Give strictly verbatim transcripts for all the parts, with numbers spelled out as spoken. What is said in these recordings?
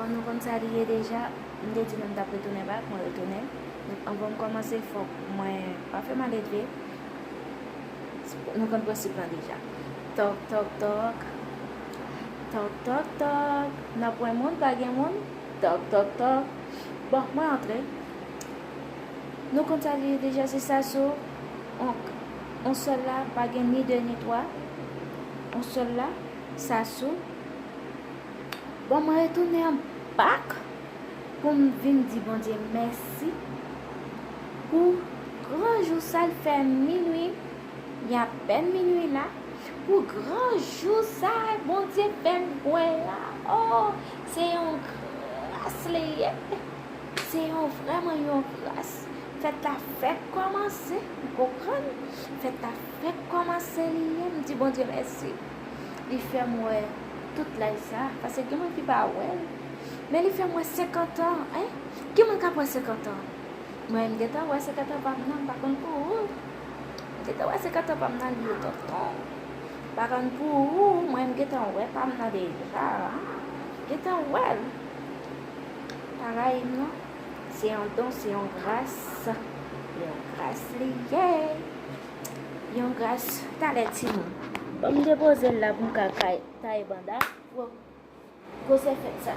Bon, nou konn sa li ye deja. M te di nou m t ap retounen bak, mwen retounen. Donk, anvan m kòmanse, fòk mwen pa fè maledve. Nou konn prensip lan deja. Tòk, tòk, tòk. Tòk, tòk, tòk. Nan pwen moun, pa gen moun. Tòk, tòk, tòk. Bon, mwen antre. Nou konn sa li ye deja, se Sassou. On, on sèl la, pa gen ni de ni twa. On sèl la, Sassou. Bon, mwen retounen bak pou m vin di Bondye mèsi pou gran jou sa l fè minwi, li apèn minwi la, pou gran jou sa Bondye fè m wè la. Oh, se yon gras li ye. Se yon vrèman yon gras. Fèt la fèk kòmanse, ou konprann? Fèt la fèk kòmanse li ye, m di Bondye mèsi. Li fè m wè tout laj sa, paske gen moun ki pa wè l. Men li fè m wè senkant an, en? Ki moun k ap wè senkant an? Mwen, m gentan wè senkant an pa m nan, m pa konn pou ou. M gentan wè senkant an pa m nan, li ye tonton. M pa konn pou ou, mwen, m gentan wè pa m nan deja. M gentan wè l. Pa rayi m non. Se yon don, se yon gras. Yon gras li ye. Yon gras. Talè timoun. Ban m depoze l la pou m ka kay, taye banda. Gwosè fèt sa.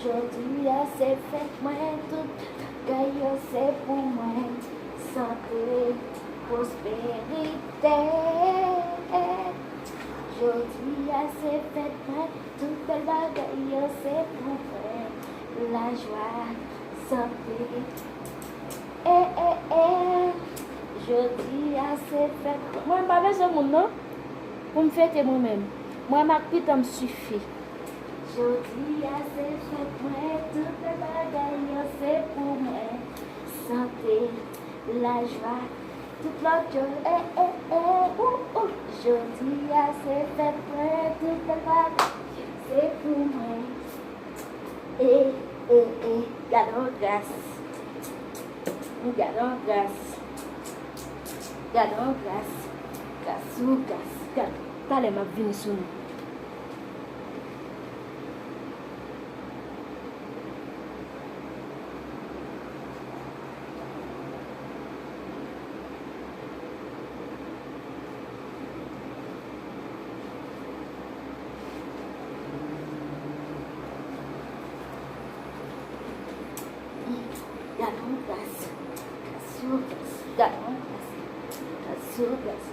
Jodi a se fèt mwen, tout bagay yo se pou mwen. Sante, pwosperite. Jodi a se fèt mwen, tout bèl bagay yo se pou mwen. Lajwa, sante. E, e, e. Jodi a se fèt mwen. Mwen pa bezwen moun non. Pou m fete mwen menm. Mwen menm ak pitan m sifi. Jodi a se fèt mwen, tout bagay yo se pou mwen. Sante, lajwa, tout lòt yo, e, e, e, ou, ou. Jodi a se fèt mwen, tout bagay se pou mwen. E, e, e, gade yon gras. Gade yon gras. Gade yon gras. Gras sou gras. Gade. Talè m ap vini sou nou. Gade yon gras. Gras sou gras. Gade yon gras. Gras sou gras.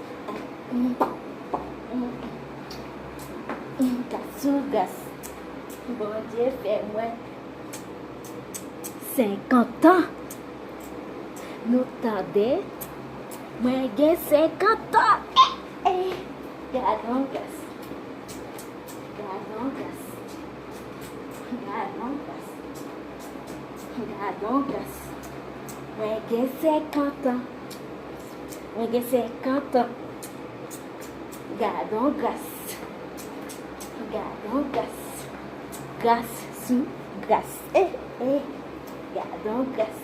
Gras sou gras. Bondye fè mwen senkant an. Nou tande? Mwen gen senkant an. Eh, eh. Gade yon gras. Gade yon gras. Gade yon gras. Gade yon gras. Mwen gen senkant an. Mwen gen senkant an. Gade yon gras. Gade yon gras. Gras sou gras. Eh, eh. Gade yon gras.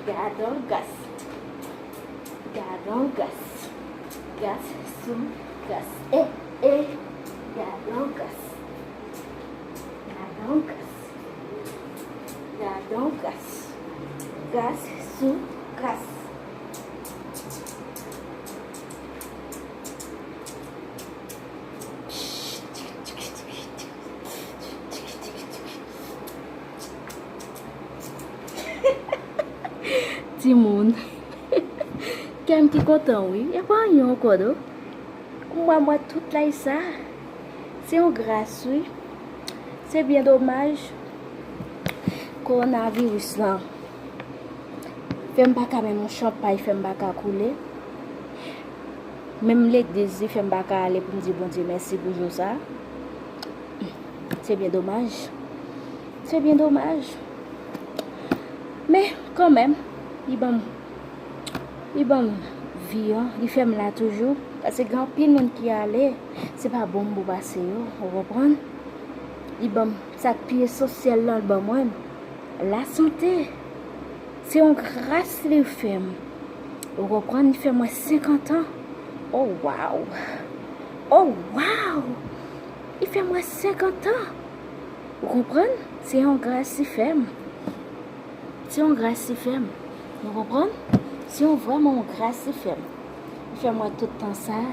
Gade yon gras. Gade yon gras. Gras sou gras. Eh, eh. Gade yon gras. Gade yon gras. Gade yon gras. Gras sou gras. Timoun. Kè m ki kontan wi. E pa anyen ankò non. Ou wè mwen tout laj sa. Se yon gras wi. Se byen domaj. Kowonaviris lan fè m pa ka menm yon chanpay, fè m pa ka koule. Menm legliz li fè m pa ka ale pou m di Bondye mèsi pou jou sa. Se byen domaj. Se byen domaj. Men, kanmenm, li ban m, li ban m vi an, li fè m la toujou. Paske gen anpil moun ki ale, se pa bon m pou pase yo, ou konprann? Li ban m sa k pi esansyèl lan, l ban mwen. Lasante. Se yon gras li fè m. Ou konprann, li fè mwen senkant an. Oh, wow! Oh, wow! Li fè m wè senkant an. Ou konprann? Se yon gras li fè m. Se yon gras li fè m. Ou konprann? Se yon vrèman yon gras li fè m. Li fè m wè tout tan sa.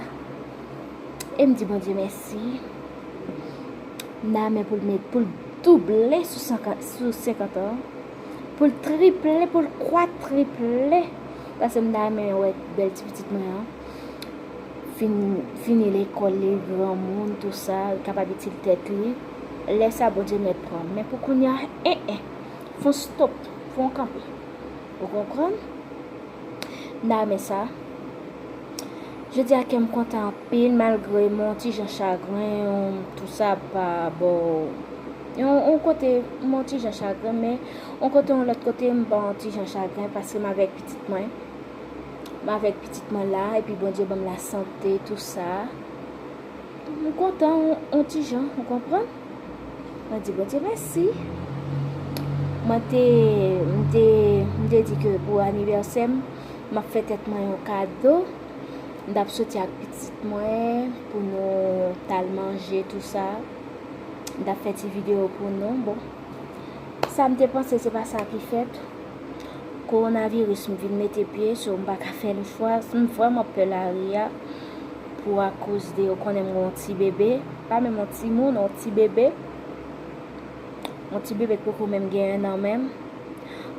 E m di Bondye mèsi. M nan men pou l met, pou l double sou senkant, sou senkant an. Pou l triple, pou l kwatriple. Paske m nan men wè bèl ti pitit mwen an. Fin, fini lekòl li, granmoun, tou sa, kapab itil tèt li. Lè sa Bondye mèt pran. Men pou kounye a, en, en. Fon stop, fon kanpe. Ou konprann? N a renmen sa. Jodi a kè m kontan anpil, malgre m yon ti jan chagren, tou sa pa bò. Yon, yon kote, m yon ti jan chagren, men yon kote, yon lòt kote, m pa yon ti jan chagren, paske m avèk pitit mwen. M avèk pitit mwen la, epi Bondye ban m lasante, tou sa. M kontan yon, yon ti jan, ou konprann? Mwen di Bondye mèsi. Mwen te, m te, m te di ke pou anivèsè m, m ap fè tèt mwen yon kado. M t ap soti ak pitit mwen pou nou t al manje, tou sa. M t ap fè ti videyo pou nou. Bon, sa m te panse, se pa sa ki fèt. Kowonaviris, m vin mete pye, so m pa ka fè lechwa. M vrèman pè lari a pou akoz de, ou konnen m gen yon ti bebe, pa menm yon timoun, yon ti bebe. Yon ti bebe k poko menm gen en an menm.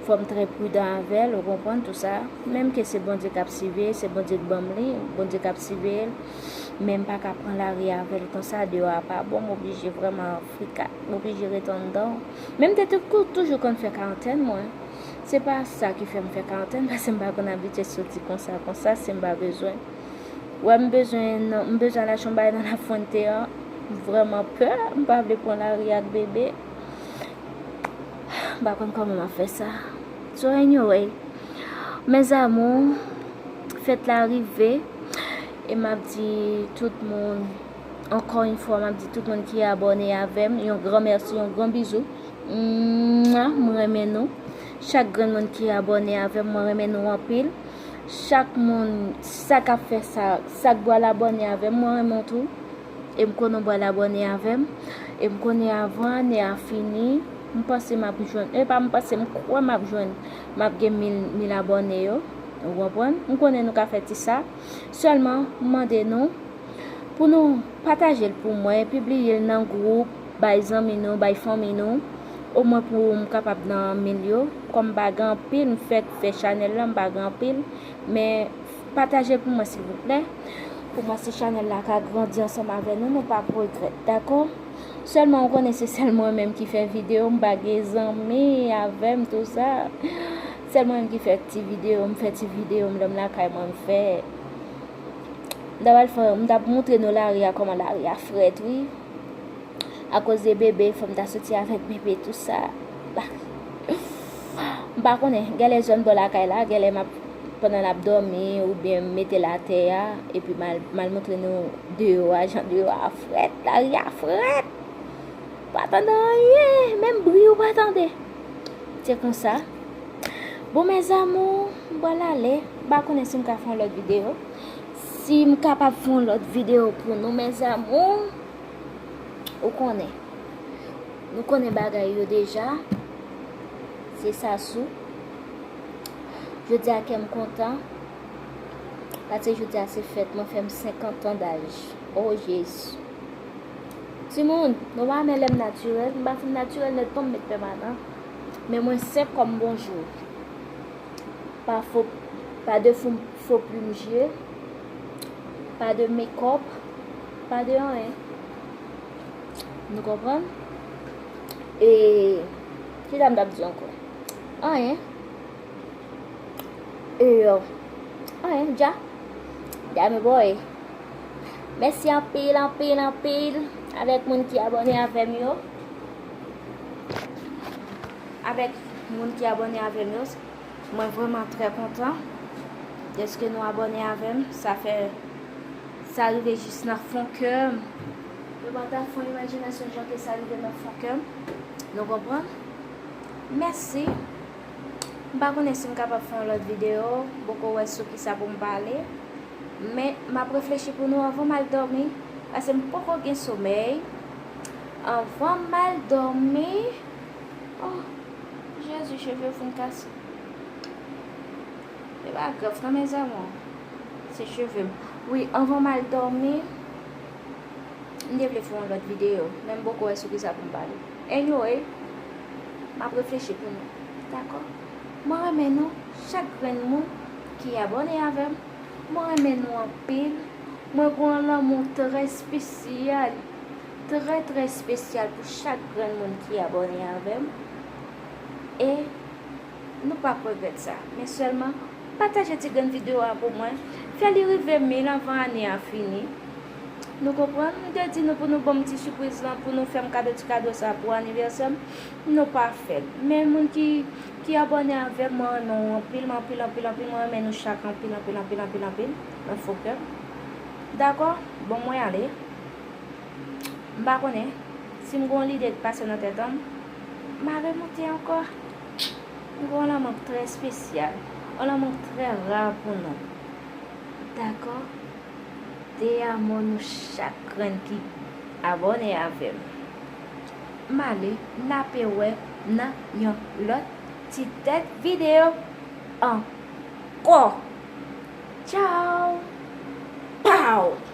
Fò m trè pridan avè l, ou konprann tou sa. Menm ke se Bondye k ap siveye, se Bondye k ban m li, Bondye k ap siveye l. Men m pa ka pran lari avè l konsa, deyò a pa bon, m oblije vrèman frika, m oblije ret anndan. Men m te tou-, toujou konn fè karantèn mwen. Se pa sa ki fè m fè karantèn, paske m pa konn abitye soti konsa, konsa, si m pa bezwen. Wè, m bezwen, m bezwen al achte yon bagay nan Lafonte an. M vrèman pè, m pa vle pran lari ak bebe. M pa konn kòman m ap fè sa. So, anyway, mes amours, fèt la rive. E m ap di tout moun, ankò yon fwa, m ap di tout moun ki abòne avè m, yon gran mèsi, yon gran bizou. Mwa, m renmen nou. Chak grenn moun ki abòne avè m, mwen renmen nou anpil. Chak moun, sa k ap fè sa, sa k pral abòne avè m, mwen renmen w tou. E m konnen w pral abòne avè m. E m konnen avan ane a fini, m panse m ap jwenn, e pa m panse, m kwè m ap jwenn, m ap gen mil, mil abòne yo. Ou konprann? M konnen nou ka fè ti sa. Sèlman, m mande nou, pou nou pataje l pou mwen, pibliye l nan gwoup, bay zanmi nou, bay fanmi nou, omwen pou m kapab nan mil yo. Kòm m pa gen anpil, m fèk fè chanèl la, m pa gen anpil, men pataje l pou mwen, silvouplè. Pou mwen, si chanèl la ka grandi ansanm avè nou, nou p ap regrèt, dakò? Sèlman, ou konnen se sèl mwen menm ki fè videyo, m pa gen zanmi avè m, tou sa. Sèl mwen menm ki fè ti videyo, m fè ti videyo m, lè m lakay mwen, m fè. M ta pral fè, m t ap montre nou lari a, kòman lari a frèt, wi. Akoz de bebe, fò m ta soti avèk bebe, tou sa. M pa konnen, genlè zòn bò lakay la, genlè m ap, pandan l ap dòmi, oubyen m mete l atè a, epi m al, m al montre nou deyò a, jan deyò a frèt, lari a frèt. Pa tande anyen, menm bri ou pa tande. Se konsa. Bon, mes amours, m pral ale. M pa konnen si m ka fè yon lòt videyo. Si m kapab fè yon lòt videyo pou nou, mes amours, ou konnen. Nou konnen bagay yo deja. Se sa sou. Jodi a kè m kontan. Paske jodi a se fèt mwen, fè m senkant an daj. O Jezi. Timoun, nou pa renmen lè m natirèl, m pa fin natirèl nèt non, m met pèmanan. Men mwen senp kòm bonjou. Pa fo, pa de fo, fo plim je, pa de mekòp, pa de anyen. Nou konprann? E kisa m t ap di ankò? Anyen. E, anyen, dja. Dja, my boy. Mèsi anpil, anpil, anpil avèk moun ki abòne avè m yo. Avèk moun ki abòne avè m yo. Mwen vrèman trè kontan dèske nou abòne avè m. Sa fè, sa rive jis nan fon kè m. Yo pa ta fè yon imajinasyon jan ke sa rive nan fon kè m. Nou konprann? Mèsi. M pa konnen si m kapab fè yon lòt videyo, m poko wè sou kisa pou m pale. Men, m ap reflechi pou nou anvan m al dòmi, paske m poko gen somèy. Anvan m al dòmi. Oh, Jezi, cheve yo fin kase. Se pa grav non, mezanmi. Se cheve m. Wi, anvan m al dòmi, m te vle fè yon lòt videyo, men m poko wè sou kisa pou m pale. Anyway, m ap reflechi pou nou. Dakò? Mwen renmen nou, chak grenn moun ki abòne avè m. Mwen renmen nou anpil. Mwen gen yon lanmou trè espesyal, trè, trè espesyal pou chak grenn moun ki abòne avè m. E nou p ap regrèt sa. Men sèlman, pataje ti grenn videyo a pou mwen. Fè li rive mil anvan ane a fini. Nou konprann? M te di nou pou nou ban m ti sipriz lan, pou nou fè m kado, ti kado sa pou anivèsè m. Nou pa fè l. Men moun ki, ki abòne avè m, mwen renmen w anpil, anpil, anpil, anpil. Mwen renmen nou chak anpil, anpil, anpil, anpil, anpil. Nan fon kè m. Dakò? Bon, mwen ale. M pa konnen si m gen yon lide k pase nan tèt an m, m a remonte ankò. M gen yon lanmou trè espesyal, yon lanmou trè ra pou nou. Dakò? Te amo nou chak grenn ki abòne avè m. M ale, n ape wè nan yon lòt ti tèt videyo ankò. Tchaw! Pow!